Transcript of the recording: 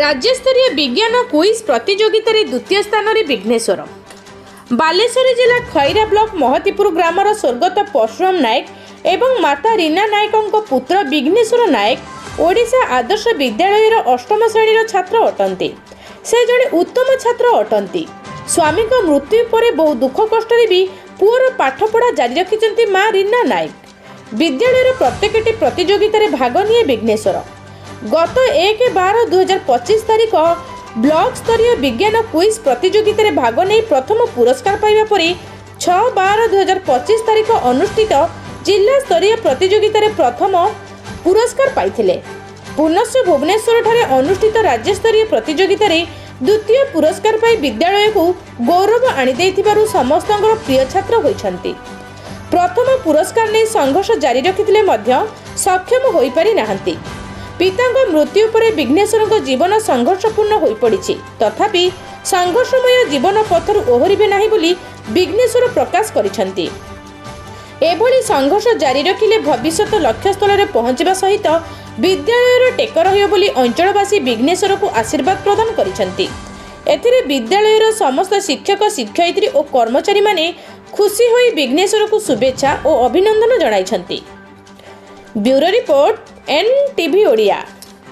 ରାଜ୍ୟସ୍ତରୀୟ ବିଜ୍ଞାନ କୁଇଜ୍ ପ୍ରତିଯୋଗିତାରେ ଦ୍ୱିତୀୟ ସ୍ଥାନରେ ବିଘ୍ନେଶ୍ୱର। ବାଲେଶ୍ୱର ଜିଲ୍ଲା ଖଇରା ବ୍ଲକ ମହତିପୁର ଗ୍ରାମର ସ୍ୱର୍ଗତ ପରଶୁରାମ ନାୟକ ଏବଂ ମାତା ରୀନା ନାୟକଙ୍କ ପୁତ୍ର ବିଘ୍ନେଶ୍ୱର ନାୟକ ଓଡ଼ିଶା ଆଦର୍ଶ ବିଦ୍ୟାଳୟର ଅଷ୍ଟମ ଶ୍ରେଣୀର ଛାତ୍ର ଅଟନ୍ତି। ସେ ଜଣେ ଉତ୍ତମ ଛାତ୍ର ଅଟନ୍ତି। ସ୍ୱାମୀଙ୍କ ମୃତ୍ୟୁ ପରେ ବହୁ ଦୁଃଖ କଷ୍ଟରେ ବି ପୁଅର ପାଠପଢ଼ା ଜାରି ରଖିଛନ୍ତି ମା ରୀନା ନାୟକ। ବିଦ୍ୟାଳୟର ପ୍ରତ୍ୟେକଟି ପ୍ରତିଯୋଗିତାରେ ଭାଗ ନିଏ ବିଘ୍ନେଶ୍ୱର। ଗତ 1/12/2025 ତାରିଖ ବ୍ଲକ ସ୍ତରୀୟ ବିଜ୍ଞାନ କୁଇଜ୍ ପ୍ରତିଯୋଗିତାରେ ଭାଗ ନେଇ ପ୍ରଥମ ପୁରସ୍କାର ପାଇବା ପରେ 6/12/2025 ତାରିଖ ଅନୁଷ୍ଠିତ ଜିଲ୍ଲା ସ୍ତରୀୟ ପ୍ରତିଯୋଗିତାରେ ପ୍ରଥମ ପୁରସ୍କାର ପାଇଥିଲେ। ପୁନଶ୍ଚ ଭୁବନେଶ୍ୱରଠାରେ ଅନୁଷ୍ଠିତ ରାଜ୍ୟସ୍ତରୀୟ ପ୍ରତିଯୋଗିତାରେ ଦ୍ୱିତୀୟ ପୁରସ୍କାର ପାଇ ବିଦ୍ୟାଳୟକୁ ଗୌରବ ଆଣିଦେଇଥିବାରୁ ସମସ୍ତଙ୍କର ପ୍ରିୟ ଛାତ୍ର ହୋଇଛନ୍ତି। ପ୍ରଥମ ପୁରସ୍କାର ନେଇ ସଂଘର୍ଷ ଜାରି ରଖିଥିଲେ ମଧ୍ୟ ସକ୍ଷମ ହୋଇପାରି ନାହାନ୍ତି। ପିତାଙ୍କ ମୃତ୍ୟୁ ପରେ ବିଘ୍ନେଶ୍ୱରଙ୍କ ଜୀବନ ସଂଘର୍ଷପୂର୍ଣ୍ଣ ହୋଇପଡ଼ିଛି। ତଥାପି ସଂଘର୍ଷମୟ ଜୀବନ ପଥରୁ ଓହରିବେ ନାହିଁ ବୋଲି ବିଘ୍ନେଶ୍ୱର ପ୍ରକାଶ କରିଛନ୍ତି। ଏଭଳି ସଂଘର୍ଷ ଜାରି ରଖିଲେ ଭବିଷ୍ୟତ ଲକ୍ଷ୍ୟସ୍ଥଳରେ ପହଞ୍ଚିବା ସହିତ ବିଦ୍ୟାଳୟର ଟେକ ରହିବ ବୋଲି ଅଞ୍ଚଳବାସୀ ବିଘ୍ନେଶ୍ୱରକୁ ଆଶୀର୍ବାଦ ପ୍ରଦାନ କରିଛନ୍ତି। ଏଥିରେ ବିଦ୍ୟାଳୟର ସମସ୍ତ ଶିକ୍ଷକ, ଶିକ୍ଷୟିତ୍ରୀ ଓ କର୍ମଚାରୀମାନେ ଖୁସି ହୋଇ ବିଘ୍ନେଶ୍ୱରକୁ ଶୁଭେଚ୍ଛା ଓ ଅଭିନନ୍ଦନ ଜଣାଇଛନ୍ତି। Bureau report, N TV Odia.